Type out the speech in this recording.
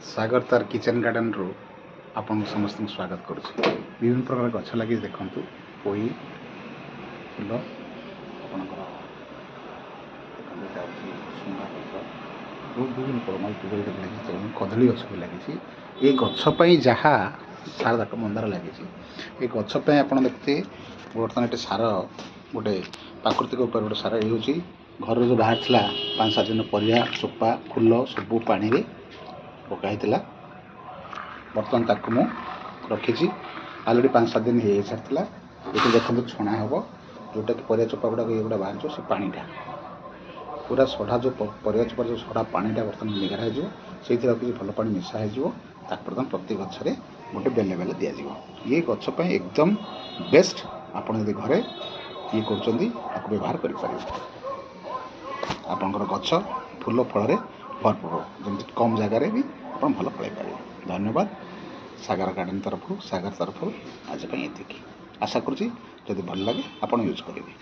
ସାଗର ତାର କିଚେନ୍ ଗାର୍ଡ଼େନରୁ ଆପଣଙ୍କୁ ସମସ୍ତଙ୍କୁ ସ୍ୱାଗତ କରୁଛି। ବିଭିନ୍ନ ପ୍ରକାର ଗଛ ଲାଗିଛି, ଦେଖନ୍ତୁ। ପୋଇ ଫୁଲ ଆପଣଙ୍କର ଦେଖନ୍ତୁ। ଏଇଟା ହେଉଛି ଶୁଙ୍ଗା ପତ୍ର। ବହୁତ ବିଭିନ୍ନ ପ୍ରକାର ମଲ୍ଟିପଲ୍ ଲାଗିଛି। କଦଳୀ ଗଛ ବି ଲାଗିଛି। ଏଇ ଗଛ ପାଇଁ ଯାହା ସାର ଦରକାର, ମନ୍ଦାର ଲାଗିଛି। ଏ ଗଛ ପାଇଁ ଆପଣ ଦେଖୁଥିବେ, ବର୍ତ୍ତମାନ ଏଠି ସାର ଗୋଟେ ପ୍ରାକୃତିକ ଉପାୟରେ ଗୋଟେ ସାର। ଇଏ ହେଉଛି ଘରରୁ ଯେଉଁ ବାହାରିଥିଲା 5-7 ଦିନ ପରିବା ଚୋପା, ଫୁଲ ସବୁ ପାଣିରେ ପକା ହେଇଥିଲା। ବର୍ତ୍ତମାନ ତାକୁ ମୁଁ ରଖିଛି। ଅଲରେଡ଼ି 5-7 ଦିନ ହେଇସାରିଥିଲା। ଏଠି ଦେଖନ୍ତୁ, ଛଣା ହେବ, ଯେଉଁଟାକି ପରିବା ଚୋପା ଗୁଡ଼ାକ ଏଗୁଡ଼ା ବାହାରିଯିବ। ସେ ପାଣିଟା ପୁରା ସଢ଼ା, ଯେଉଁ ପରିବା ଚୋପା ଯେଉଁ ସଢ଼ା ପାଣିଟା ବର୍ତ୍ତମାନ ନିଗାଡ଼ା ହେଇଯିବ। ସେଇଥିରେ ଆଉ କିଛି ଭଲ ପାଣି ମିଶା ହେଇଯିବ। ତାକୁ ବର୍ତ୍ତମାନ ପ୍ରତି ଗଛରେ ଗୋଟେ ବେଲେ ବେଲେ ଦିଆଯିବ। ଇଏ ଗଛ ପାଇଁ ଏକଦମ ବେଷ୍ଟ। ଆପଣ ଯଦି ଘରେ ଇଏ କରୁଛନ୍ତି, ଆକୁ ବ୍ୟବହାର କରିପାରିବେ। ଆପଣଙ୍କର ଗଛ ଫୁଲ ଫଳରେ ଭରପୁର ହେବ। ଯେମିତି କମ୍ ଜାଗାରେ ବି ଆପଣ ଭଲ ଫଳେଇ ପାରିବେ। ଧନ୍ୟବାଦ। ସାଗର ଗାର୍ଡ଼େନ୍ ତରଫରୁ, ସାଗର ତରଫରୁ ଆଜି ପାଇଁ ଏତିକି। ଆଶା କରୁଛି, ଯଦି ଭଲ ଲାଗେ ଆପଣ ୟୁଜ୍ କରିବେ।